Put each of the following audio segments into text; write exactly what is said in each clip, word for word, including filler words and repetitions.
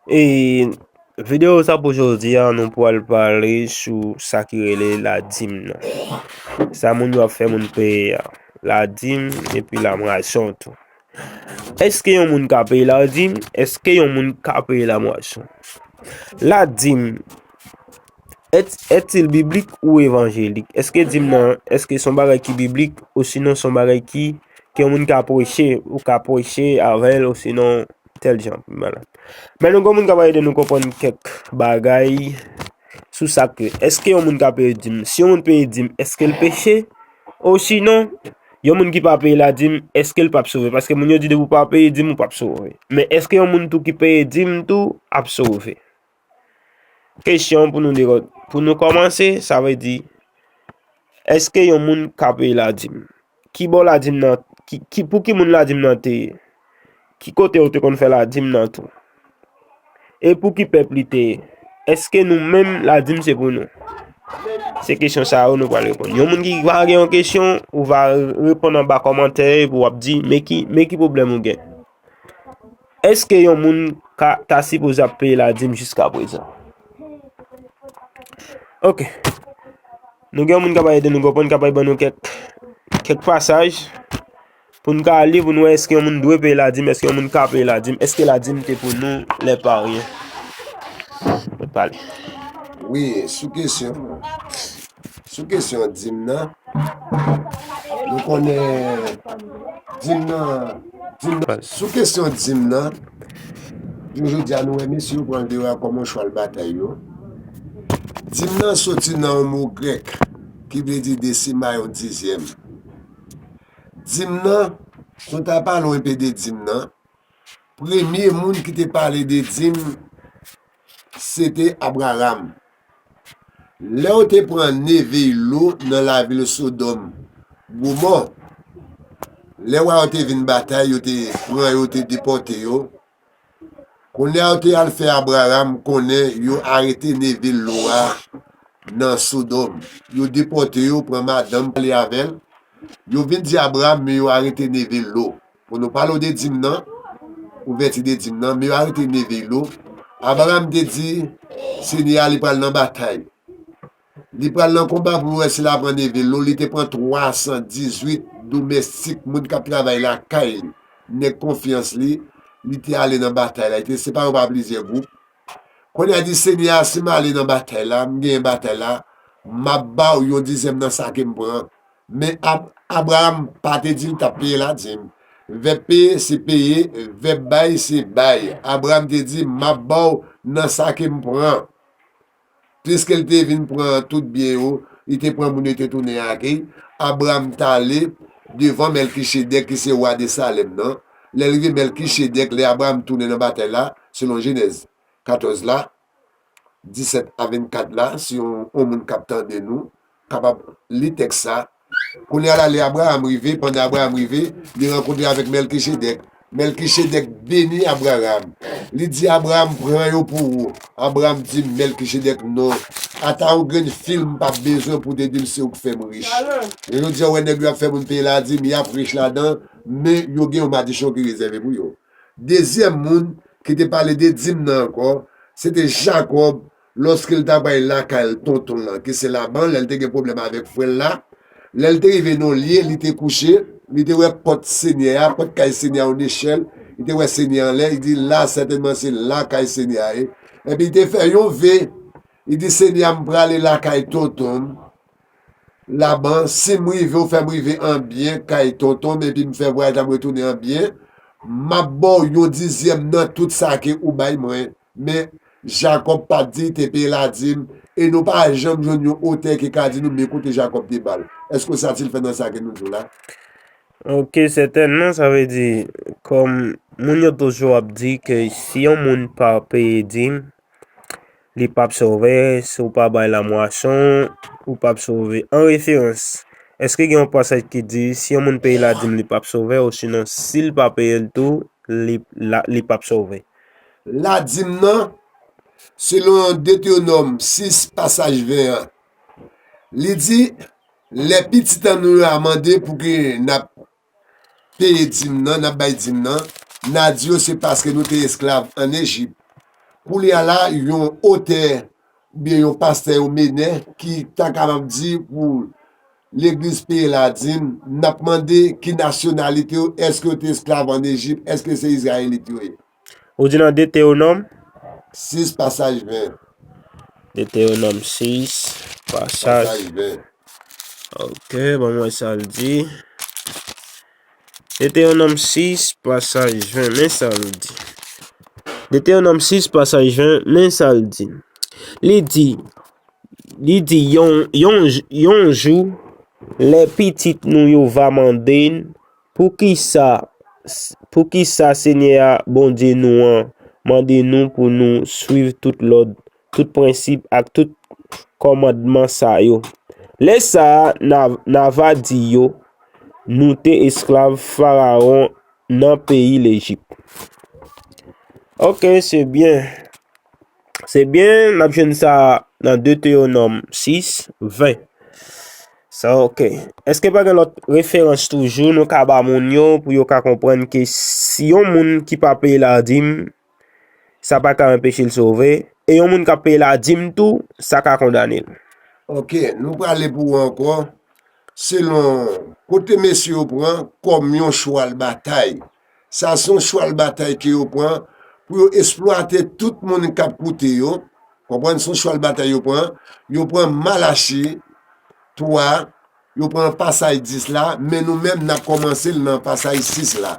E videyo sa pou jodi a, nou pral pale sou sa ki rele ladim nan. Sa moun yo ap fè moun peye a. Ladim epi lamwason tou. Èske yon moun ka peye ladim? Èske yon moun ka peye lamwason? Ladim, est, est-il biblique ou évangélique? Èske dim nan, èske se yon bagay ki biblik, osinon se yon bagay ki, ke yon moun ka preche, ou ka preche avè l, osinon tèl jan, vwala. Men nou gen moun k ap ede nou konprann kèk bagay sou sa ke, èske yon moun ka peye dim? Si yon moun peye dim, èske l peche? Osinon, yon moun ki pa peye ladim, èske l p ap sove? Paske moun yo di depi w pa peye dim, ou p ap sove. Men èske yon moun tou ki peye dim tou ap sove? Kesyon pou nou de-, pou nou kòmanse, sa vle di, èske yon moun ka peye ladim? Ki bò ladim nan, ki, ki, pou ki moun ladim nan te ye? Ki kote yo te konn fè ladim nan tou? E pou ki pèp li te ye? Èske nou menm ladim se pou nou? Se kesyon sa yo nou pral reponn. Yon moun ki va gen yon kesyon, ou va reponn anba kòmantè epi w ap di, men ki, men ki pwoblèm ou gen. Èske yon moun ka, ta sipoze ap peye ladim jiska prezan? Ok. Nou gen yon moun k ap ede nou konprann, k ap ban nou kèk, kèk pasaj pou n ka li, pou n wè èske yon moun dwe peye ladim, èske yon moun ka peye ladim, èske ladim te pou nou, lèparyen. Mwen pale. Wi, sou kesyon, sou kesyon dim nan, nou konnen dim nan, dim nan, sou kesyon dim nan, jounen jodi a nou wè mesye yo pran l deyò a kòm yon chwal batay yo. Dim nan soti nan yon mo grèk ki vle di desima, yon dizyèm. Dim nan, si w ta pale w enpe de dim nan, premye moun ki te pale de dim, se te Abraram. Lè yo te pran neve Lo nan lavil Sodòm, Gomò, lè wa yo te vin batay, yo te pran yo, te depòte yo. Kounye a, yo te al fè Abraram konnen yo arete neve Lo a nan Sodòm. Yo depòte yo, pran madanm, ale avè l. Yo vin di Abraram, men yo arete neve Lo. Pou nou pale w de dim nan, ouvèti de dim nan, men yo arete neve Lo. Abraram te di Senyè a li pral nan batay. Li pral nan konba pou l wè si l a pran neve Lo. Li te pran twa san dizuit domèstik, moun k ap travay lakay li, nèg konfyans li. Li te ale nan batay la. Li te separe yo pa plizyè gwoup. Kounye a, li di Senyè a, si m ale nan batay la, m genyen batay la, m ap ba w yon dizyèm nan sa ke m pran. Men Ab-, Abraram pa te di l t ap peye ladim. Vèb peye, se peye, vèb bay, se bay. Abraram te di, m ap ba w nan sa ke m pran. Piske l te vin pran tout byen yo, li te pran moun yo, te tounen ak li. Abraram t ale devan Mèlkichedèk ki se wa de Salèm nan. Lè l rive Mèlkichedèk, lè Abraram tounen nan batay la, selon Jenèz katòz la, disèt a vennkat la, si yon, yon moun k ap tande nou kapab li tèks sa. Kounye a la, lè Abraram rive, pandan Abraram rive, li rankontre avèk Mèlkichedèk. Mèlkichedèk beni Abraram. Li di Abraram, pran yo pou ou. Abraram di Mèlkichedèk, non. Ata yon grenn fil m p ap bezwen pou w te di m se ou k fè m rich. E jodi a, w wè nèg yo ap fè moun peye ladim, y ap rich ladan, men yo gen yon madichon ki rezève pou yo. Dezyèm moun ki te pale de dim nan ankò, se te Jakòb, lòske l t ap al lakay tonton l lan, ki se Laban, lè l te gen pwoblèm avèk frè l la. Lè l te rive nan yon lye, li te kouche, li te wè pòt Senyè a, pòt kay Senyè a, yon nechèl, li te wè Senyè a anlè, li di, la, sètènman, se la kay Senyè a ye. Epi li te fè yon ve, li di, Senyè a, m prale lakay tonton m, Laban, si m rive, ou fè m rive an byen kay tonton m, epi m fè vwayaj la, m retounen an byen, m ap ba w yon dizyèm nan tout sa ke ou bay mwen. Men, Jakòb pa t di li te peye ladim, e nou pa janm jwenn yon otè ki ka di nou men kote Jakòb te ba l. Èske w satisfè nan sa ke nou di w la? Ok, sètènman, sa vle di, kòm moun yo toujou ap di ke si yon moun pa peye dim, li p ap sove, si w pa bay lamwason, ou p ap sove. An referans, èske gen yon pasaj ki di, si yon moun peye ladim, li p ap sove, osinon, si l pa peye l tou, li, la, li p ap sove? Ladim nan, selon Detewonòm sis, pasaj ven an, li di, lè pitit an nou yo a mande pouki n ap peye dim nan, n ap bay dim nan, n a di yo se paske nou te esklav ann Ejip. kounye a la, yon otè oubyen yon pastè, yon menè ki ta kapab di pou legliz peye ladim, n ap mande ki nasyonalite yo, èske yo te esklav ann Ejip, èske se Izrayelit yo ye? Ou di nan Detewonòm? Sis, pasaj ven. Detewonòm sis, pasaj. Pasaj ven. Ok, bon, mwen sa l di. Detewonòm sis, pasaj ven, men sa l di. Detewonòm sis, pasaj ven, men sa l di. Li di, li di, yon, yon, yon jou, lè pitit nou yo va mande n, poukisa, poukisa Senyè a, Bondye nou an, mande nou pou nou swiv tout lòd, tout prensip ak tout kòmandman sa yo? Lè sa a, n a, n a va di yo, nou te esklav Farawon nan peyi Lejip. Ok, se byen. Se byen, n ap jwenn sa nan Detewonòm sis, ven. Sa, ok. Èske pa gen lòt referans toujou nou ka ba moun yo pou yo ka konprann ke si yon moun ki pa peye ladim, sa pa ka anpeche l sove, e yon moun k ap peye ladim tou, sa ka kondane l? Ok, nou prale pou ou ankò. Selon kote mesye yo pran kòm yon chwal batay. Sa se yon chwal batay ke yo pran pou yo eksplwate tout moun k ap koute yo. Konprann, se yon chwal batay yo pran. Yo pran Malachi twa, yo pran pasaj dis la, men nou menm n ap kòmanse l nan pasaj sis la.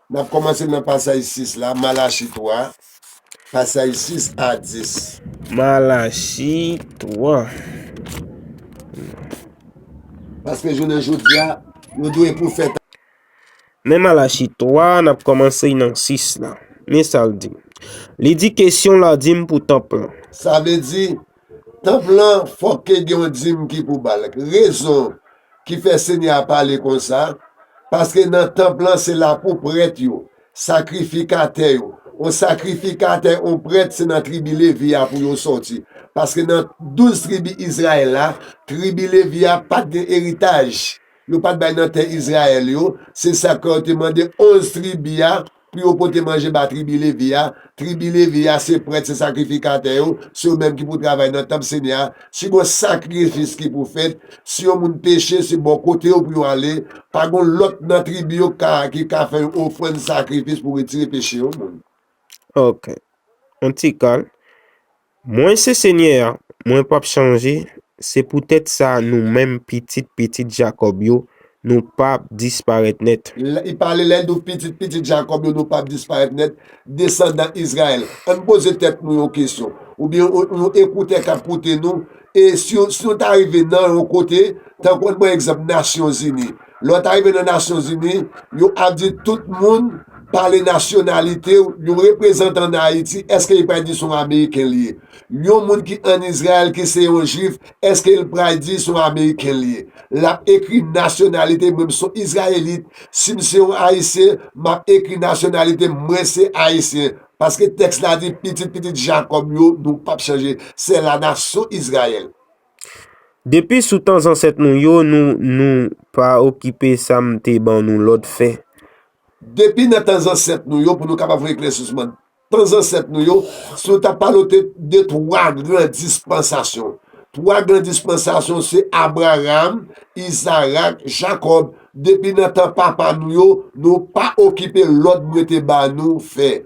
N ap kòmanse l nan pasaj sis la, Malachi twa, pasaj sis a dis. Malachi twa. Paske jounen jodi a, nou dwe pwofèt. Men Malachi twa, n ap kòmanse nan sis la. Men sa l di. Li di kesyon ladim pou tanp lan. Sa vle di, tanp lan, fòk ke gen yon dim ki pou ba l. Rezon ki fè Senyè a pale konsa, paske nan tanp lan, se la pou prèt yo, sakrifikatè yo. On sakrifikatè, on prèt, se nan tribi Levi a pou yo sòti. Paske nan douz tribi Izrayèl la, tribi Levi a pa t gen eritaj. Yo pa t bay nan tè Izrayèl yo. Se sa k fè yo te mande onz tribi a pou yo pote manje ba tribi Levi a. Tribi Levi a, se prèt, se sakrifikatè yo. Se yo menm ki pou travay nan tanp Senyè a. Si gon sakrifis ki pou fèt, si yon moun peche, se bò kote yo pou yo ale. Pa gon lòt nan tribi yo ka, ki ka fè yon ofrann sakrifis pou retire peche yon moun. Ok. On ti kal. Mwen se Senyè a, mwen p ap chanje, se poutèt sa nou menm pitit pitit Jakòb yo, nou p ap disparèt nèt. Lè, li pale lè l di w pitit pitit Jakòb yo, nou p ap disparèt nèt, desandan Izrayèl. Ann poze tèt nou yon kesyon, oubyen yon, yon ekoutè k ap koute nou, e si, si nou ta rive nan yon kote, tankou ann pran egzanp Nasyonzini. Lè w ta rive nan Nasyonzini, yo ap di tout moun pale nasyonalite w, yon reprezantan ann Ayiti, èske li pral di se yon Ameriken li ye? Yon moun ki ann Izrayèl ki se yon Jwif, èske l pral di se yon Ameriken li ye? L ap ekri nasyonalite, mwen m se yon Izrayelit. Si m se yon Ayisyen, m ap ekri nasyonalite m, mwen se Ayisyen. Paske tèks la di pitit pitit Jakòb yo, nou p ap chanje. Se la nasyon Izrayèl. Depi sou tan zansèt nou yo, nou, nou pa okipe sa m te ban nou lòd fè. Depi nan tan zansèt nou yo, pou nou kapab fè eklèsisman, tan zansèt nou yo, si nou ta pale de, de twa gran dispansasyon. Twa gran dispansasyon se Abraram, Izarak, Jakòb. Depi nan tan papa nou yo, nou pa okipe lòd mwen te ba nou fè.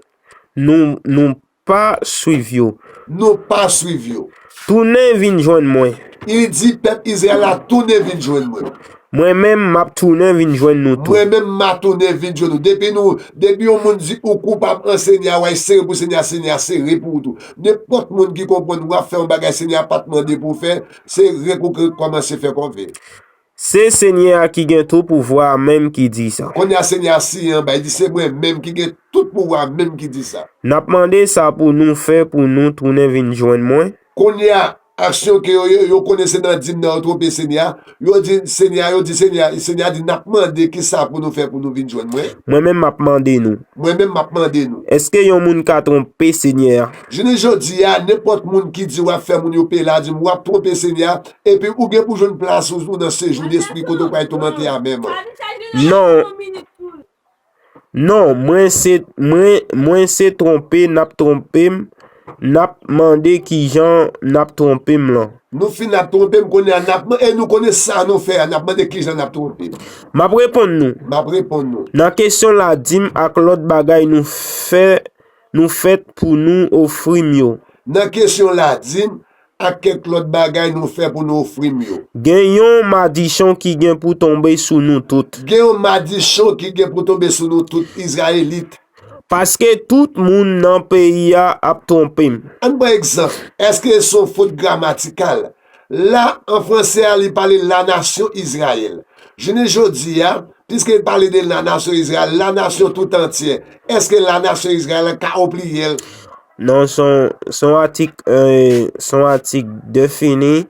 Nou, nou pa swiv yo. Nou pa swiv yo. Tounen vin jwenn mwen. Li di pèp Izrayèl la, tounen vin jwenn mwen. Mwen menm, m ap tounen vin jwenn nou tou. Mwen menm, m a tounen vin jwenn nou. Depi nou, depi yon moun di ou koupab an Senyè a, w al sere pou Senyè a, Senyè a sere pou ou tou. Nenpòt moun ki konprann w ap fè yon bagay Senyè a pa t mande pou w fè, se rekòmanse fè kòve. Se Senyè a ki gen tout pouvwa a menm ki di sa. Kounye a Senyè a siyen anba, li di, se mwen menm ki gen tout pouvwa a menm ki di sa. N ap mande sa pou nou fè pou nou tounen vin jwenn mwen. Kounye a, aksyon ke yo, yo, yo konnen se nan dim nan yo twonpe Senyè a. Yo di Senyè a, yo di Senyè a, Senyè a di, n ap mande ki sa pou nou fè pou nou vin jwenn mwen. Mwen menm m ap mande nou. Mwen menm m ap mande nou. Èske yon moun ka twonpe Senyè a? Jounen jodi a, nenpòt moun ki di w ap fè moun yo peye ladim, w ap twonpe Senyè a, epi ou gen pou jwenn plas ou, ou nan sejou de espri kote w pral toumante a menm. Non. Non, mwen se, mwen, mwen se twonpe, n ap twonpe m, n ap mande kijan n ap twonpe m lan. Nou fin ap twonpe m, kounye a n ap man-, e nou konnen sa nou fè a, n ap mande kijan n ap twonpe m. M ap reponn nou. M ap reponn nou. Nan kesyon ladim ak lòt bagay nou fè, nou fèt pou nou ofri m yo. Nan kesyon ladim ak kèk lòt bagay nou fè pou nou ofri m yo. Gen yon madichon ki gen pou tonbe sou nou tout. Gen yon madichon ki gen pou tonbe sou nou tout Izrayelit. Paske tout moun nan peyi a ap twonpe m. Ann pran egzanp, èske se yon fot gramatikal? La, an franse a, li pale la nasyon Izrayèl. Jounen jodi a, piske li pale de la nasyon Izrayèl, la nasyon tout antyè, èske la nasyon Izrayèl ka opliyèl? Non, se yon, se yon atik, eh, se yon atik defini,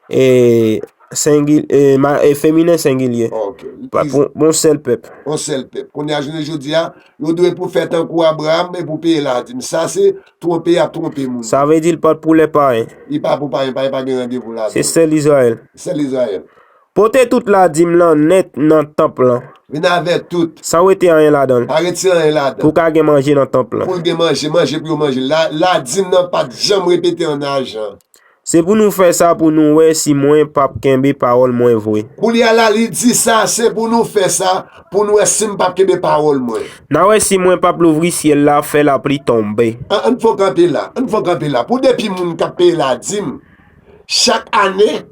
eh, sengil-, eh, ma-, eh, feminen sengilye. Ok. Pa, pou, pou yon sèl pèp. Yon sèl pèp. Kounye a, jounen jodi a, yo dwe pou fè tankou Abraram e pou peye ladim. Sa se twonpe y ap twonpe moun. Sa vle di l pa t pou lè payen. Li pa pou payen, payen pa gen randevou ladan. Se sèl Izrayèl. Sèl Izrayèl. Pote tout ladim lan nèt nan tanp lan, Vin avè tout, san wete anyen ladan l, pa retire anyen ladan. Pou ka gen manje nan tanp lan. Pou l gen manje, manje pou yo manje. La, ladim nan pa t janm repete an ajan. Se pou nou fè sa pou nou wè si mwen p ap kenbe pawòl mwen vre. Koulye a la, li di sa, se pou nou fè sa, pou nou wè si m p ap kenbe pawòl mwen. N a wè si mwen p ap louvri syèl la, fè lapli tonbe. An, ann fon kanpe la, ann fon kanpe la. Pou depi moun k ap peye ladim, chak ane,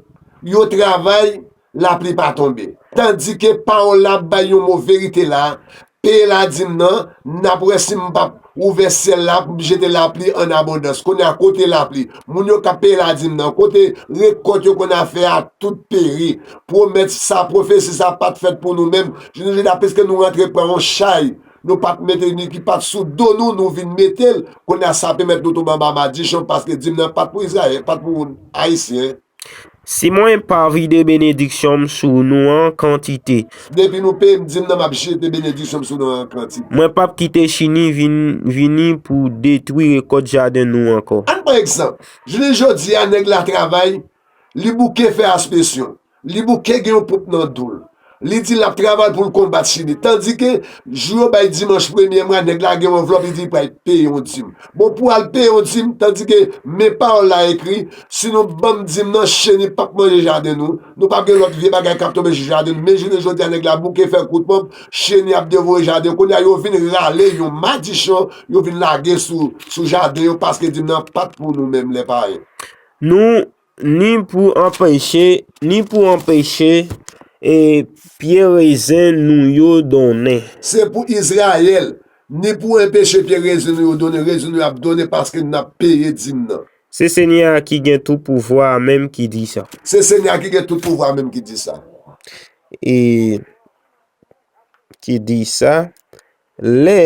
yo travay, lapli pa tonbe. Tandike pawòl la bay yon mo verite la, peye ladim nan, n ap wè si m p ap ouvè syèl la pou m jete lapli an abondans. Kounye a, kote lapli? Moun yo k ap peye ladim nan, kote rekòt yo konn ap fè a tout peri? Pwomèt sa, pwofesi sa pa t fèt pou nou menm. Jounen jodi a, piske nou rantre pran yon chay, nou pa t mete ni ki pa t sou do nou, nou vin mete l. Kounye a, sa pèmèt nou tonbe anba madichon, paske dim nan pa t pou Izrayèl, pa t pou Ayisyen. Si mwen pa vide benediksyon m sou nou an kantite. Depi nou peye m dim nan, m ap jete benediksyon m sou nou an kantite. Mwen p ap kite chini vin, vini pou detwi rekòt jaden nou ankò. Ann pran egzanp. Jounen jodi a, nèg la travay, li bouke fè aspesyon. Li bouke gen yon ponp nan do l. Li di l ap travay pou l konbat chini. Tandike, jou yo bay dimanch premye mwa, nèg la gen yon anvlòp, li di li pral peye yon dim. Bon, pou al peye yon dim, tandike men pawòl la ekri, si nou ban m dim nan, cheni p ap manje jaden nou, nou p ap gen lòt vye bagay k ap tonbe sou jaden nou. Men jounen jodi a, nèg la bouke fè kout ponp, cheni ap devore jaden. Kounye a, yo vin rale yon madichon, yo vin lage sou, sou jaden yo, paske dim nan pa t pou nou menm, lè payen. Nou ni pou anpeche, ni pou anpeche e pye rezen nou yo donnen. Se pou Izrayèl, ni pou anpeche pye rezen nou yo donnen, rezen nou yo ap donnen paske n ap peye dim nan. Se Senyè a ki gen tout pouvwa a menm ki di sa. Se Senyè a ki gen tout pouvwa a menm ki di sa. E ki di sa, lè,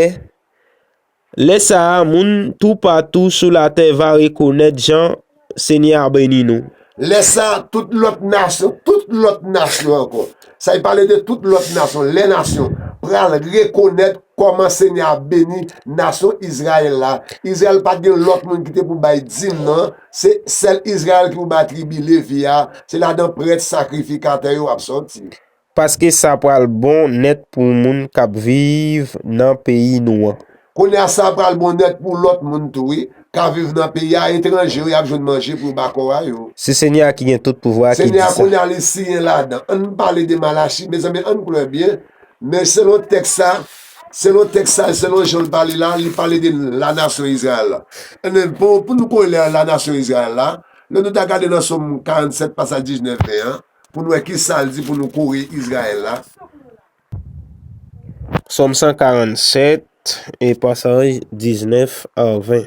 lè sa a, moun toupatou sou latè va rekonèt jan Senyè a beni nou. Lè sa a, tout lòt nasyon, tout lòt nasyon ankò. Sa y pale de tout lòt nasyon, lè nasyon pral rekonèt kòman Senyè a beni nasyon Izrayèl la. Izrayèl pa t gen lòt moun ki te pou bay dim nan, se sèl Izrayèl ki pou bay tribi Levi a, se ladan prèt sakrifikatè yo ap sòti. Paske sa pral bon nèt pou moun k ap viv nan peyi nou an. Kounye a sa pral bon nèt pou lòt moun tou, wi, k ap viv nan peyi a, etranje yo, y ap jwenn manje pou yo ba kò a yo. Se Senyè a ki gen tout pouvwa a ki di Senyè a sa. Kounye a li siyen ladan. Ann pale de Malachi, mezanmi, ann klè byen. Men selon tèks sa, selon tèks sa, selon jan l pale la, li pale de la nasyon Izrayèl la. Ebyen, pou, pou nou konnen la nasyon Izrayèl la, lè nou ta gade nan Sòm karannsèt, pasaj diznèf, ven an, pou nou wè ki sa l di pou nou kore Izrayèl la. Sòm san karannsèt, e pasaj diznèf a ven.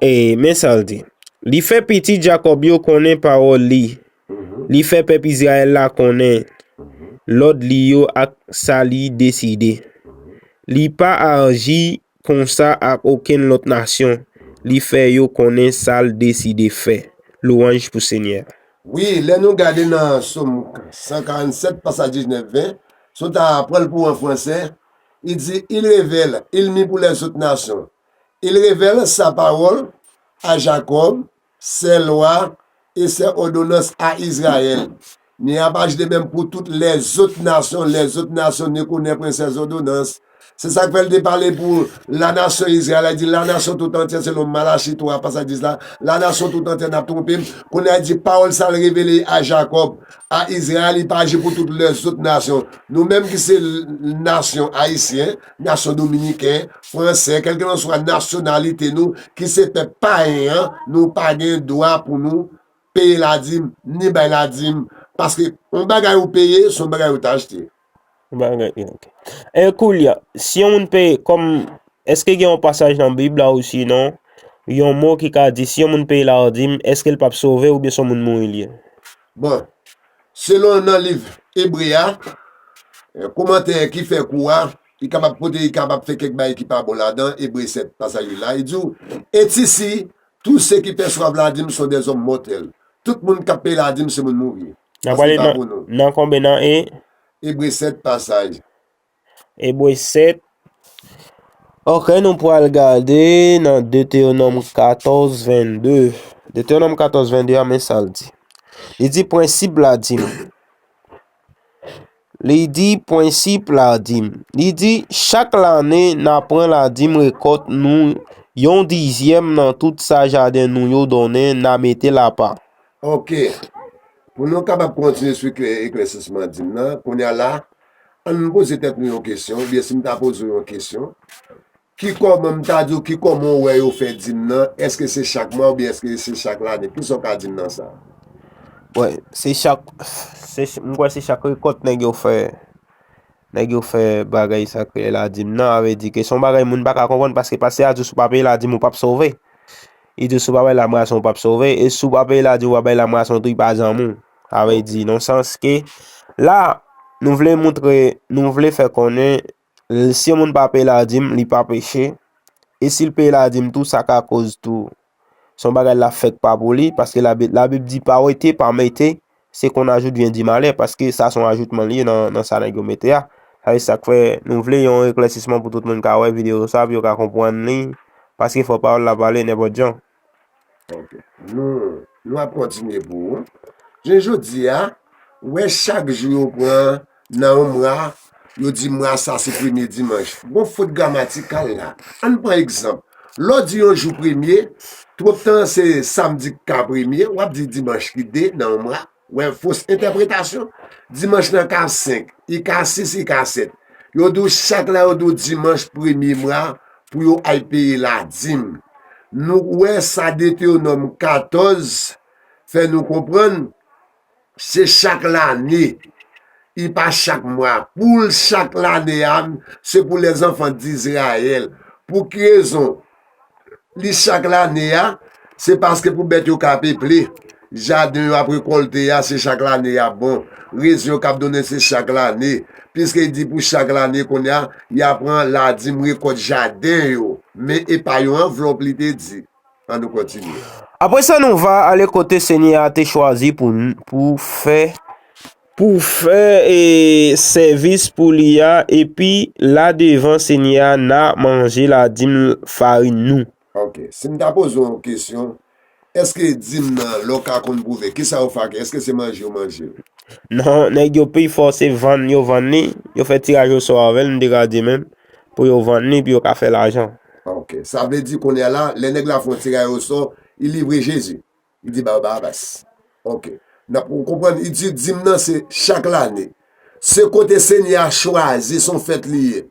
E men sa l di. Li fè pitit Jakòb yo konnen pawòl li. Li fè pèp Izrayèl la konnen lòd li yo ak sa li deside. Li pa aji konsa ak okenn lòt nasyon. Li fè yo konnen sa l deside fè. Lwanj pou Senyè a. Wi, lè nou gade nan Sòm san karannsèt, pasaj diznèf, ven, si w ta pran l pou an fransè, li di, il révèle, il mit pour les autres nations. Il révèle sa parole à Jacob, ses lois et ses ordonnances à Israël. Ni a paj de menm pour toutes les autres nations, les autres nations ne connaîtront ses ordonnances. Se sa k fè l te pale pou la nation Israël. Li di, la nation tout entière, selon Malachi twa, pasaj dis la, la nation tout entière, n ap twonpe m. Kounye a, li di, pawòl sa l revele a Jakòb, a Izrayèl, li pa aji pou tout lèzòt nasyon. Nou menm ki se nasyon ayisyen, nasyon dominiken, fransè, kèlkelanswa nasyonalite nou, ki se pèp payen an, nou pa gen dwa pou nou peye ladim, ni bay ladim, paske yon bagay ou peye, se yon bagay ou t achte. Bagay, ok. E koulye a, si yon moun peye, kòm, èske gen yon pasaj nan Bib la, ou sinon, yon mo ki ka di, si yon moun peye ladim, èske l p ap sove oubyen se yon moun mouri l ye? Bon, selon nan liv Ebre a, eh, kòmantè ki fè kou a, li kapab pote, li kapab fè kèk bagay ki pa bon ladan, Ebre sèt, pasaj uit la, li di w, et ici, tous ceux qui perçoivent la dîme sont des hommes mortels. Tout moun k ap peye ladim se moun mouri. N ap pale nan, nan konbyen nan e? Ebre sèt pasaj. Ebre sèt. Ok, nou pral gade nan Detewonòm katòz vennde. Detewonòm katòz vennde a, men sa l di. Li di prensip ladim. Li di prensip ladim. Li di, chak lane, n a pran ladim rekòt nou, yon dizyèm nan tout sa jaden nou yo donnen, n a mete l apa. Ok. Pou nou kapab kontinye sou eklè-, eklèsisman dim nan, kounye a la, ann poze tèt nou yon kesyon, oubyen si m ta poze w yon kesyon, ki kòman, m ta di w, ki kòman w wè yo fè dim nan? Èske se chak mwa oubyen èske se chak lane? Kisa w ka di m nan sa? Wè, se chak, se ch-, m kwè se chak rekòt nèg yo fè, nèg yo fè bagay sa k rele ladim nan, sa vle di ke se yon bagay moun pa ka konprann, paske pastè a di w si w pa peye ladim ou p ap sove. Li di w si w pa bay lamwason ou p ap sove, e si w pa peye ladim ou pa bay lamwason tou, li pa zanmi w. Sa vle di, nan sans ke, la, nou vle montre, nou vle fè konnen, si yon moun pa peye ladim, li pa peche, e si l peye ladim tou, sa ka koz tou, se yon bagay l ap fè k pa pou li, paske Labib, Labib di, pa wete, pa mete, ce qu'on ajoute vient du malheur, paske sa se yon ajoutman li ye nan, nan sa nèg yo mete a. Sa se sa k fè nou vle yon eklèsisman pou tout moun ka wè videyo sa, pou yo ka konprann li, paske fò pawòl la pale nenpòt jan. Ok. Nou, nou ap kontinye pou ou. Jan jodi a, wè chak jou yo pran nan yon mwa, yo di mwa sa se premye dimanch. Gon fot gramatikal la. Ann pran egzanp. Lè w di yon jou premye, twòp tan se samdi k ka premye, w ap di dimanch ki de nan yon mwa. Wè, fos entèpretasyon. Dimanch nan ka senk, li ka sis, li ka sèt. Yo di w chak la, yo di w dimanch premye mwa pou yo al peye ladim. Nou wè sa Detewonòm katòz fè nou konprann, se chak lane. Li pa chak mwa. Pou l chak lane a, se pou les enfants d'Israël. Pou ki rezon? Li chak lane a, se paske pou bèt yo ka peple. Jaden yo ap rekòlte a, se chak lane y ap bon. Rezon yo k ap donnen, se chak lane. Piske li di pou chak lane, kounye a, y a pran ladim rekòt jaden yo. Men e pa yon anvlòp li te di. Ann nou kontinye. Apre sa, nou va ale kote Senyè a te chwazi pou n, pou fè pou fè, e, sèvis pou li a, epi la devan Senyè a, n a manje ladim farin nou. Ok. Si m ta poze w yon kesyon, èske dim nan, lè w ka konn pwouve, kisa yo fè ak li? Èske se manje yo manje? Non, nèg yo pi fò se vann yo vann li, yo fè tiraj osò avè l, m te ka di menm, pou yo vann li, pou yo ka fè lajan. Ok. Sa vle di kounye a la, lè nèg la fè yon tiraj osò, li livre Jezi. Li di ba yo Barabas. Ok. N ap konprann, li di dim nan se chak lane. Se kote Senyè a chwazi, se yon fèt li ye.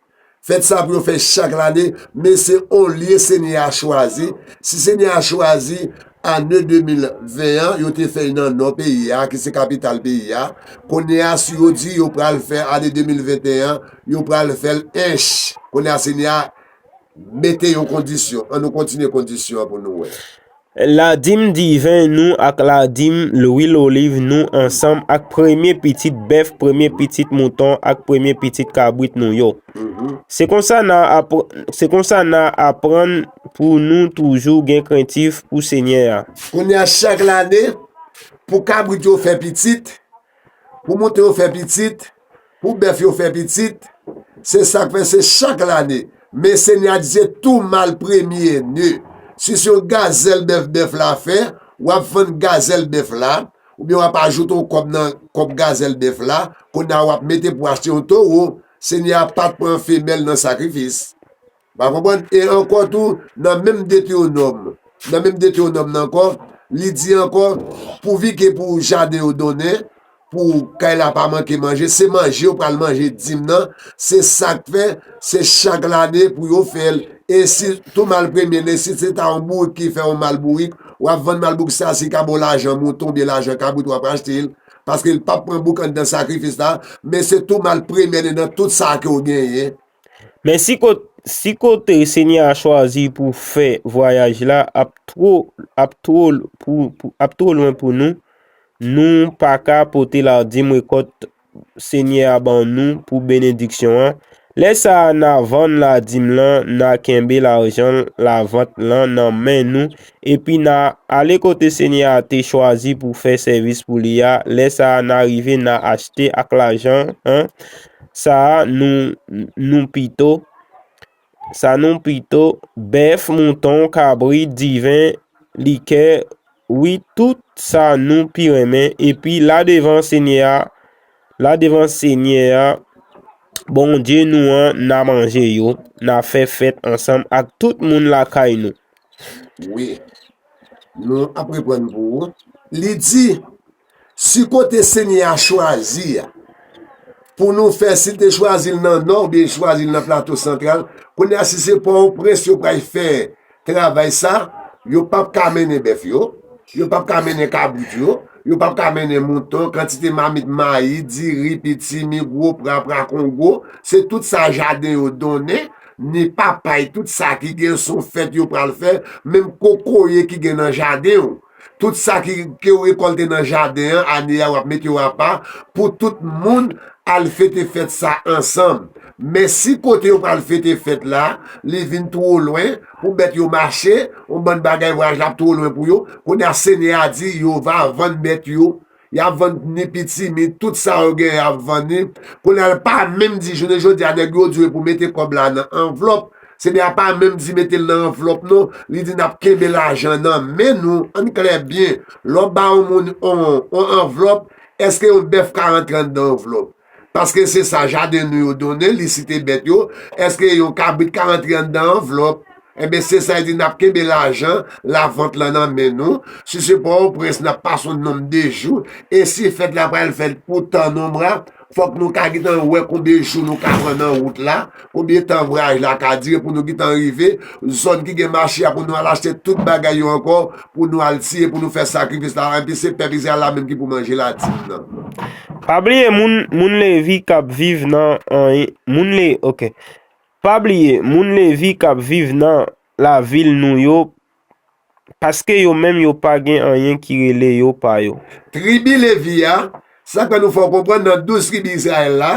Fèt sa pou yo fè chak lane, men se yon lye Senyè a chwazi. Si Senyè a chwazi, ane de mil ven an, yo te fè l nan nò peyi a, ki se kapital peyi a. Kounye a, si yo di yo pral fè ane de mil venteyen an, yo pral fè l Ench. Kounye a, Senyè a mete yon kondisyon. Ann nou kontinye kondisyon an pou nou wè. Ladim diven nou ak ladim lwil oliv nou ansanm ak premye pitit bèf, premye pitit mouton ak premye pitit kabrit nou yo. Mhm. Se konsa n a apr-, se konsa n a aprann pou nou toujou gen krentif pou Senyè a. Kounye a, chak lane, pou kabrit yo fè pitit, pou mouton yo fè pitit, pou bèf yo fè pitit, se sa k fè se chak lane. Men Senyè a di se tou mal premye ne. Si se yon gazèl bèf bèf la fè, w ap vann gazèl bèf la, oubyen w ap ajoute yon kòb nan kòb gazèl bèf la, kounye a w ap mete pou achte yon towo, Senyè a pa t pran femèl nan sakrifis. W ap konprann? E ankò tou, nan menm Detewonòm, nan menm Detewonòm nan ankò, li di ankò, pouvi ke pou jaden yo donnen, pou kay la pa manke manje, se manje yo pral manje dim nan, se sa k fè, se chak lane pou yo fè l. E si tou mal premye ne, si se ta yon bourik ki fè yon mal bourik, w ap vann mal bourik sa, si ka ba w lajan mouton oubyen lajan kabrit, w ap achte l, paske l p ap pran bouk anndan sakrifis la, men se tou mal premye ne nan tout sa ke w genyen. Men si kot, si kote Senyè a chwazi pou fè vwayaj la ap two, ap two, pou, pou, ap two lwen pou nou, nou pa ka pote ladim rekòt Senyè a ban nou pou benediksyon an. Lè sa a, n a vann ladim lan, n a kenbe lajan lavant lan nan men nou, epi n a ale kote Senyè a te chwazi pou fè sèvis pou li a. Lè sa a, n a rive, n a achte ak lajan an sa a nou, nou pito, sa nou pito, bèf, mouton, kabrit, diven, likè, wi, tout sa nou pi renmen, epi la devan Senyè a, la devan Senyè a, Bondye nou an, n a manje yo, n a fè fèt ansanm ak tout moun lakay nou. Wi. Nou ap reprann pou ou. Li di, si kote Senyè a chwazi a, pou nou fè, si l te chwazi l nan nò oubyen l chwazi l nan plato santral, kounye a si se Pòtoprens yo pral fè travay sa, yo p ap ka mennen bèf yo, yo p ap ka mennen kabrit yo, yo p ap ka mennen mouton, kantite mamit mayi, diri, pitimi, gwo pra, pra kongo, se tout sa jaden yo donnen, ni papay, tout sa ki gen son fèt yo pral fè, menm kokoye ki gen nan jaden w. Tout sa ki, ke w rekòlte nan jaden an, ane a w ap mete yo apa pou tout moun al fete fèt sa ansanm. Men si kote yo pral fete fèt la, li vin two lwen pou bèt yo mache, yon bann bagay vwayaj la ap two lwen pou yo, kounye a Senyè a di yo va vann bèt yo, y ap vann ni pitimi, tout sa yo gen y ap vann li. Kounye a l pa menm di jounen jodi a nèg yo di w pou mete kòb la nan anvlòp. Senyè a pa menm di mete l nan anvlòp non, li di n ap kenbe lajan nan men nou. Ann klè byen, lè w ba yon moun yon, yon anvlòp, èske yon bèf ka rantre anndan anvlòp? Paske se sa jaden nou yo donnen, li site bèt yo, èske yon kabrit ka rantre anndan anvlòp? Enben se sa l di, n ap kenbe lajan lavant lan nan men nou. Si se Pòtoprens, n ap pase yon nonb de jou. E si fèt la pral fèt pou tan nonb la, fòk nou ka gentan wè konbyen jou nou ka pran nan wout la, konbyen tan vwayaj la ka dire pou nou gentan rive zòn ki gen mache a, pou nou al achte tout bagay yo ankò, pou nou al tiye, pou nou fè sakrifis la. Epi se pèp Izrayèl la menm ki pou manje ladim nan. Pa bliye moun, moun Levi k ap viv nan anyen, moun Le, ok. Pa bliye, moun Levi k ap viv nan lavil nou yo, paske yo menm yo pa gen anyen ki rele yo pa yo. Tribi Levi a, sa k fè nou fè w konprann nan douz tribi Izrayèl la,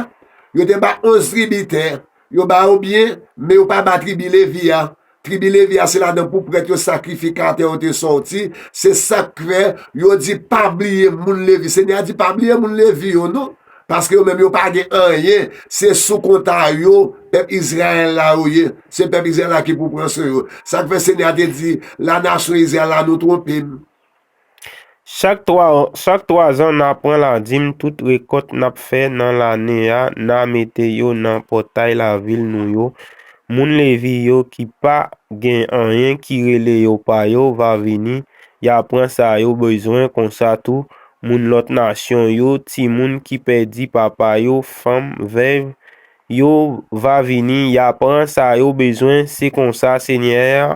yo te ba onz tribi tè, yo ba yo byen, men yo pa ba tribi Levi a. Tribi Levi a se ladan pou prèt yo, sakrifikatè yo te sòti, se sa k fè yo di pa bliye moun Levi. Senyè a di pa bliye moun Levi yo non. Paske yo menm yo pa gen anyen, se sou kont a yo, pèp Izrayèl la yo ye, se pèp Izrayèl la ki pou pran swen yo. Sa k fè Senyè a te di, la nasyon Izrayèl la nou twonpe m. Chak twa, chak twa zan n a pran ladim tout rekòt n ap fè nan lane a, n a mete yo nan pòtay lavil nou yo. Moun Levi yo ki pa gen anyen ki rele yo pa yo va vini, y a pran sa yo bezwen, konsa tou, moun lòt nasyon yo, timoun ki pèdi papa yo, fanm, vèv, yo va vini, y a pran sa yo bezwen, se konsa Senyè a,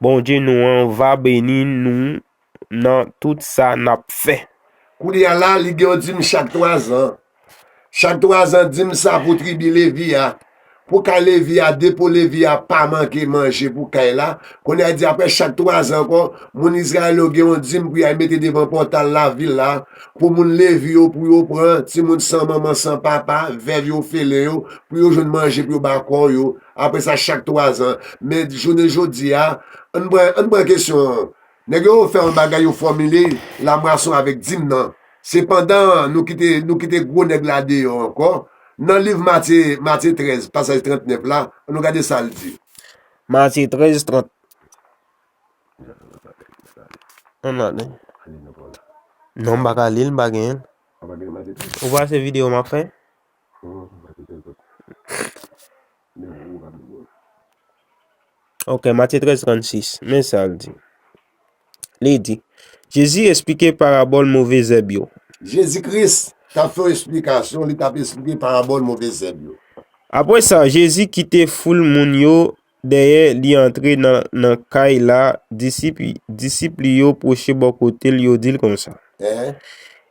Bondye nou an, va beni nou nan tout sa n ap fè. Kounye a la, li gen yon dim chak twa zan. Chak twa zan, dim sa pou tribi Levi a. Pou kay Levi a, depo Levi a pa manke manje pou kay la. Kounye a, li di apre chak twa zan ankò, moun Izrayèl yo gen yon dim pou y al mete devan pòtal lavil la, pou moun Levi yo, pou yo pran, timoun san manman, san papa, vèv yo, felen yo, pou yo jwenn manje pou yo ba kò yo. Apre sa, chak twa zan. Men jounen jodi a, ann pran, ann pran kesyon an. Nèg yo fè yon bagay, yo fòmile lamwason avèk dim nan. Sepandan, nou kite, nou kite gwo nèg la deyò ankò. Nan liv Matye, Matye trèz, pasaj trannèf la, ann nou gade sa l di. Matye trèz, trant. Ann ale. Non, m pa ka li l, m pa genyen l. Ou pa se videyo m ap fè? Ok, Matye trèz trannsis, men sa l di. Li di, Jezi esplike parabòl move zèb yo. Jezi Kris t ap fè yon esplikasyon, li t ap esplike parabòl move zèb yo. Apre sa, Jezi kite foul moun yo dèyè, li antre nan, nan kay la, disip, disip li yo pwoche bò kote l, yo di l konsa, Èhè.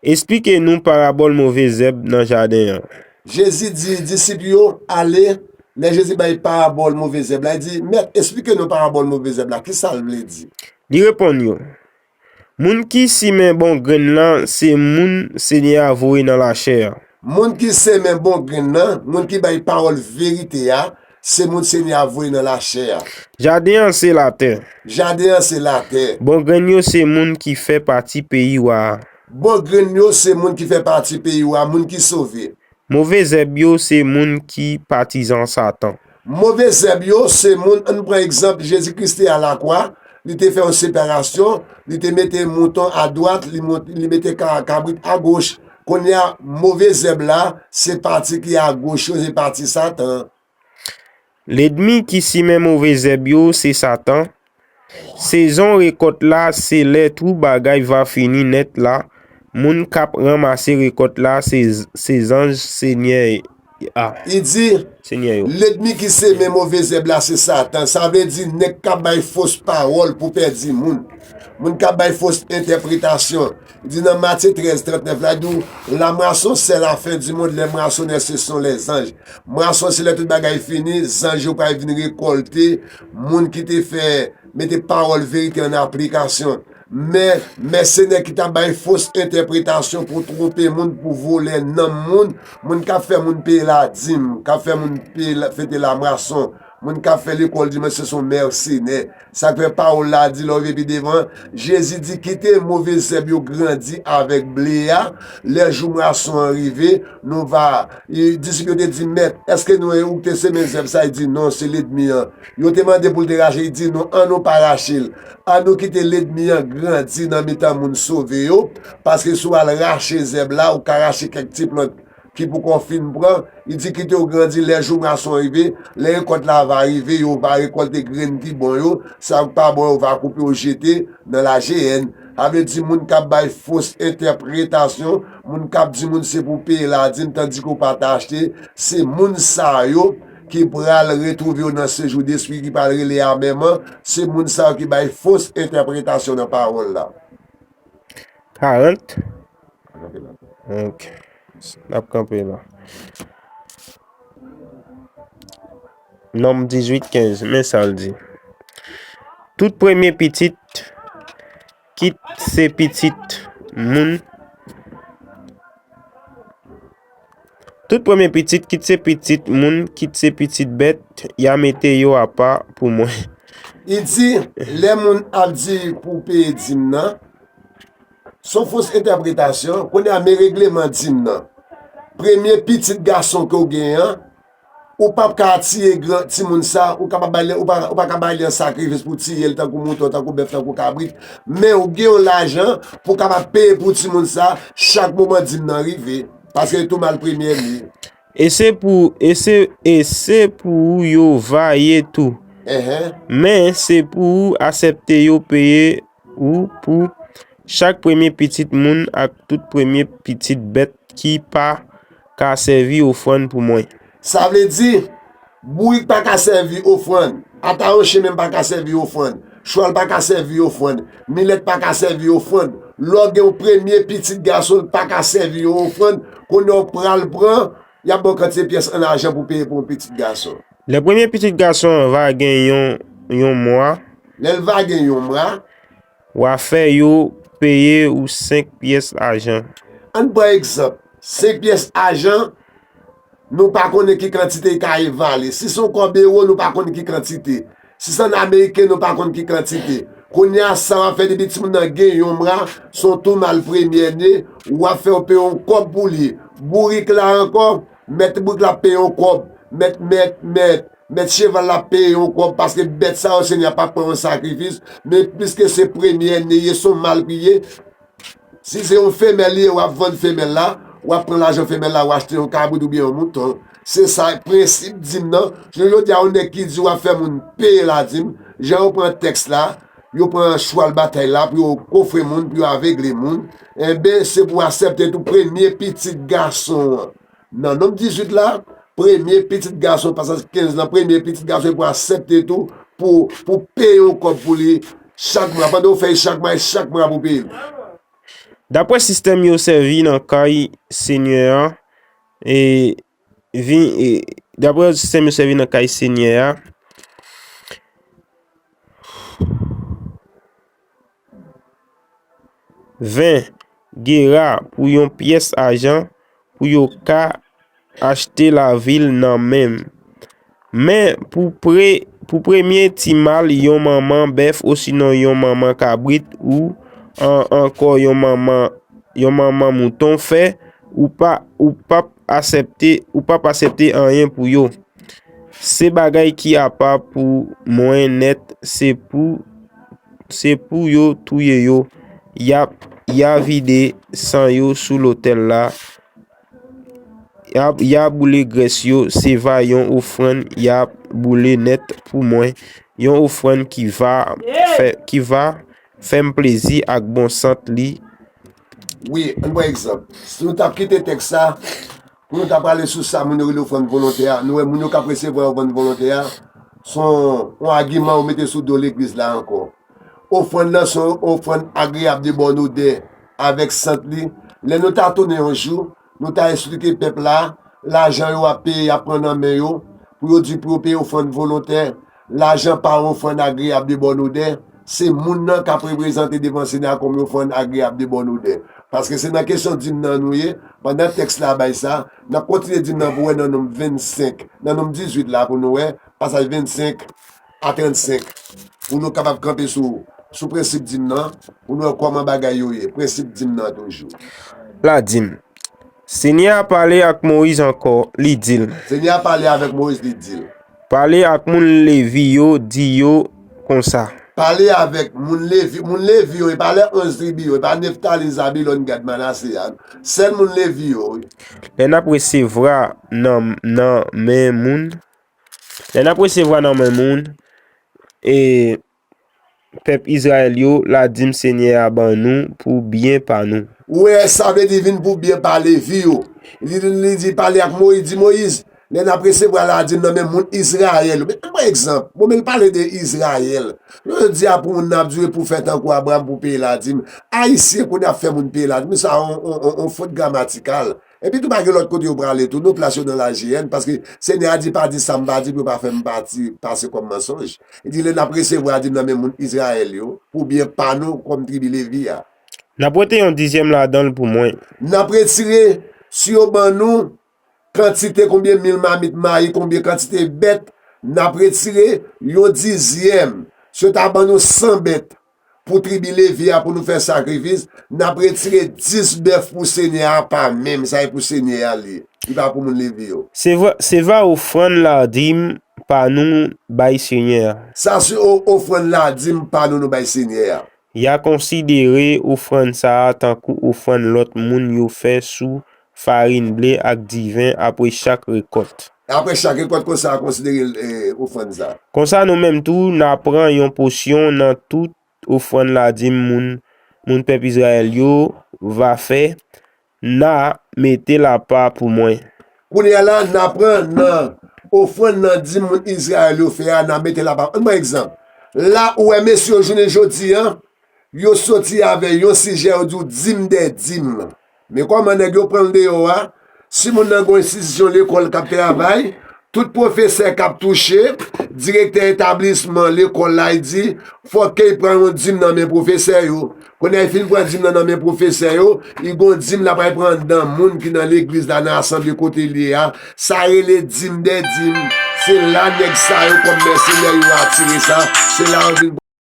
Esplike nou parabòl move zèb nan jaden an. Jezi di disip yo, ale, lè Jezi bay parabòl move zèb la, li di, Mèt, esplike nou parabòl move zèb la, ki sa l vle di? Li reponn yo, Moun ki simen bon grenn lan, se moun Senyè a voye nan lachè a. Moun ki simen bon grenn lan, moun ki bay pawòl verite a, se moun Senyè a voye nan lachè a. Jaden an se latè. Jaden an se latè. Bon grenn yo se moun ki fè pati peyi wa a. Bon grenn yo se moun ki fè pati peyi wa a, moun ki sove. Move zèb yo se moun ki patizan Satan. Move zèb yo se moun, ann pran egzanp, Jezi Kris te a lakwa, li te fè yon separasyon, li te mete mouton adwat, li mont-, li mete ka-, kabrit agoch. Kounye a, move zèb la, se pati ki agoch yo, se pati Satan an. Lènmi ki simen move zèb yo, se Satan. Sezon rekòt la se lè tout bagay va fini nèt la. Moun k ap ranmase rekòt la se, se zanj Senyè a. Li di, Senyè yo. Lènmi ki simen move zèb la se Satan. Sa vle di nèg k ap bay fos pawòl pou pèdi moun. Moun k ap bay fos entèpretasyon. Li di nan Matye trèz trannèf la, li di w, la moisson, c'est la fin du monde, les moissonneurs, ce sont les anges. Mwason se lè tout bagay fini, zanj yo pral vin rekòlte moun ki te fè, mete pawòl verite an aplikasyon. Men, mèsenè ki t ap bay fos entèpretasyon pou twonpe moun, pou vòlè nanm moun, moun k ap fè moun peye ladim, k ap fè moun peye la, fete lamwason, moun k ap fè lekòl dimanch, se son mèsenè. Sa k fè pawòl la di, lè w rive pi devan, Jezi di, kite move zèb yo grandi avèk ble a. Lè jou mwason an rive, nou va, e, disip yo te di, Mèt, èske nou, e, ou k te semen zèb sa? Li di, non, se lènmi an. Yo te mande pou l te rache, li di, non, annou pa rache l. Annou kite lènmi an grandi nan mitan moun sove yo, paske si w al rache zèb la, ou ka rache kèk ti plant ki poko fin pran, li di kite yo grandi, lè jou mwason rive, lè rekòt la va rive, yo va rekòlte grenn ki bon yo, sa k pa bon yo va koupe yo jete nan lajeyèn. Sa vle di moun k ap bay fos entèpretasyon, moun k ap di moun se pou peye ladim, tandike w pa t achte, se moun sa yo ki pral retwouve yo nan sejou de espri ki pral rele amèman, se moun sa yo ki bay fos entèpretasyon nan pawòl la. Karant. Ok. N ap kanpe la. Nonm dizuit kenz, men sa l di. Tout premye pitit, kit se pitit moun, tout premye pitit, kit se pitit moun, kit se pitit bèt, y a mete yo apa pou mwen. Li di, lè moun ap di pou peye dim nan, se yon fos entèpretasyon. Kounye a, men regleman dim nan. Premye pitit gason ke w genyen an, ou p ap ka tiye gran, timoun sa, ou kapab bay li, ou pa, ou pa ka bay li an sakrifis pou tiye l tankou mouton, tankou bèf, tankou kabrit, men ou gen yon lajan pou w kapab peye pou timoun sa chak moman dim nan rive, paske li tou mal premye li. E se pou, e se, e se pou ou yo va ye tou. Enhen. Men se pou ou aksepte yo peye ou pou chak premye pitit moun ak tout premye pitit bèt ki pa ka sèvi ofrann pou mwen. Sa vle di, bourik pa ka sèvi ofrann, ata yon chen menm pa ka sèvi ofrann, chwal pa ka sèvi ofrann, milèt pa ka sèvi ofrann. Lè w gen yon premye pitit gason, l pa ka sèvi yon ofrann, kounye a w pral pran, y ap ba w kantite pyès an lajan pou peye pou yon pitit gason. Lè premye pitit gason an va gen yon, yon mwa, Lè l va gen yon mwa, w a fè yo peye ou senk pyès ajan. Ann pran egzanp, senk pyès ajan, nou pa konnen ki kantite li ka evale. Si se yon kòb ewo, nou pa konnen ki kantite. Si se ann ameriken, nou pa konn ki kantite. Kounye a, sa w ap fè depi timoun nan gen yon mwa, se yon tou mal premye ne, w ap fè yo peye yon kòb pou li. Bourik la ankò, mèt bourik la ap peye yon kòb. Mèt, mèt, mèt, mèt cheval la ap peye yon kòb, paske bèt sa yo, Senyè a p ap pran yon sakrifis, men piske se premye ne ye, se yon mal ki ye, si se yon femèl li ye, w ap vann femèl la, w ap pran lajan femèl la, w achte yon kabrit oubyen yon mouton. Se sa, prensip dim nan. Jounen jodi a, yon nèg ki di w ap fè moun peye ladim, jan yo pran tèks la, yo pran chwal batay la pou yo kofre moun, pou yo avegle moun, enben, se pou w aksepte tou premye pitit gason an. Nan Nonm dizuit la, premye pitit gason, pasaj kenz lan, premye pitit gason, e pou aksepte tou, pou, pou peye yon kòb pou li chak mwa. Pandan w fè l chak mwa, e chak mwa pou peye l. Daprè sistèm yo sèvi nan kay Senyè a, e vin, e, daprè sistèm yo sèvi nan kay Senyè a, ven gera pou yon pyès ajan pou yo ka achte lavil nan men m. Men pou pre, pou premye ti mal yon manman bèf osinon yon manman kabrit ou an, ankò yon manman, yon manman mouton fè, ou pa, ou p ap aksepte, ou p ap aksepte anyen pou yo. Se bagay ki apa pou mwen nèt, se pou, se pou yo touye yo, y a, y a vide san yo sou lotèl la, y a, y a boule grès yo, se va yon ofrann y a boule nèt pou mwen, yon ofrann ki va fè, ki va fè m plezi ak bon sant li. Wi, ann pran egzanp. Si nou t ap kite tèks sa, pou nou ta prale sou sa moun yo rele ofrann volontè a, nou wè moun yo k ap resevwa ofrann volontè a, se yon, yon agiman yo mete sou do legliz la ankò. Ofrann nan se yon ofrann agreyab de bòn odè avèk sant li. Lè nou ta tounen yon jou, nou ta eksplike pèp la, lajan yo ap peye, y ap pran nan men yo, pou yo di pou yo peye ofrann volontè, lajan pa yon ofrann agreyab de bòn odè, se moun nan k ap reprezante devan Senyè a kòm yon ofrann agreyab de bòn odè. Paske se nan kesyon dim nan nou ye, pandan tèks la bay sa, n ap kontinye dim nan pou wè nan Nonm vennsenk, nan Nonm dizuit la pou nou wè, pasaj vennsenk a trannsenk, pou nou kapab kanpe sou, sou prensip dim nan, pou nou wè kòman bagay yo ye, prensip dim nan toujou. Ladim. Senyè a pale ak Moyiz ankò, li di l. Senyè a pale avèk Moyiz, li di l. Pale ak moun Levi yo, di yo konsa. Pale avèk moun Levi, moun Levi yo, e pa lè onz tribi yo, e pa Neftali, Zabilòn, Gad, Manase a. Sèl moun Levi yo, wi. Lè n ap resevwa nan, nan men moun, lè n ap resevwa nan men moun, e pèp Izrayèl yo, ladim Senyè a ban nou pou byen pa nou. Ou wè, sa vle di vin pou byen pa Levi yo. Li, li di, pale ak Moyiz, di, Moyiz, lè n ap resevwa ladim nan men moun Izrayèl yo. Men, ann pran egzanp, bon, men l pale de Izrayèl. Jodi a, pou moun nan ap di, wi, pou fè tankou Abraram, pou peye ladim. Ayisyen, kounye a ap fè moun peye ladim. Sa, on, on, on, on fot gramatikal. Epi tou pa gen lòt kote yo prale tou, nou plas yo nan lajiyèn, paske Senyè a di pa di sa m pa di pou yo pa fè m pati pase kòm mansonj. Li di lè n ap resevwa dim nan men moun Izrayèl yo, pou byen pa nou kòm tribi Levi a. N ap wete yon dizyèm ladan l pou mwen. N ap retire, si yo ban nou kantite konbyen mil mamit mayi, konbyen kantite bèt, n ap retire yon dizyèm. Si yo ta ban nou san bèt, pou tribi Levi a pou nou fè sakrifis, n ap retire dis bèf pou Senyè a pa menm, sa e pou Senyè a li ye. Li pa pou moun Levi yo. Se va, se va ofrann ladim pa nou bay Senyè a. Sa se o, ofrann ladim pa nou nou bay Senyè a. Y a konsidere ofrann sa a tankou ofrann lòt moun yo fè sou farin ble ak diven apre chak rekòt. Apre chak rekòt, konsa a konsidere l, e, ofrann sa a. Konsa nou menm tou, n a pran yon pòsyon nan tout ofrann ladim moun, moun pèp Izrayèl yo va fè, n a mete l apa pou mwen. Kounye a la, n a pran nan ofrann nan dim moun Izrayèl yo fè a, n a mete l apa. Ann pran egzanp. La, ou wè mesye yo jounen jodi a, yo soti avè yon sijè, yo di w dim dè dim. Men kòman nèg yo pran l deyò a, si moun nan gen yon enstitisyon lekòl k ap travay, tout pwofesè k ap touche, direktè etablisman lekòl la, li di, fòk ke l pran yon dim nan men pwofesè yo. Kounye a, li fin pran dim nan nan men pwofesè yo, li gen yon dim l ap al pran anndan moun ki nan legliz la, nan asanble kote l ye a. Sa rele dim dè dim. Se la nèg sa yo kòm mèsenè yo atire sa. Se la yo vin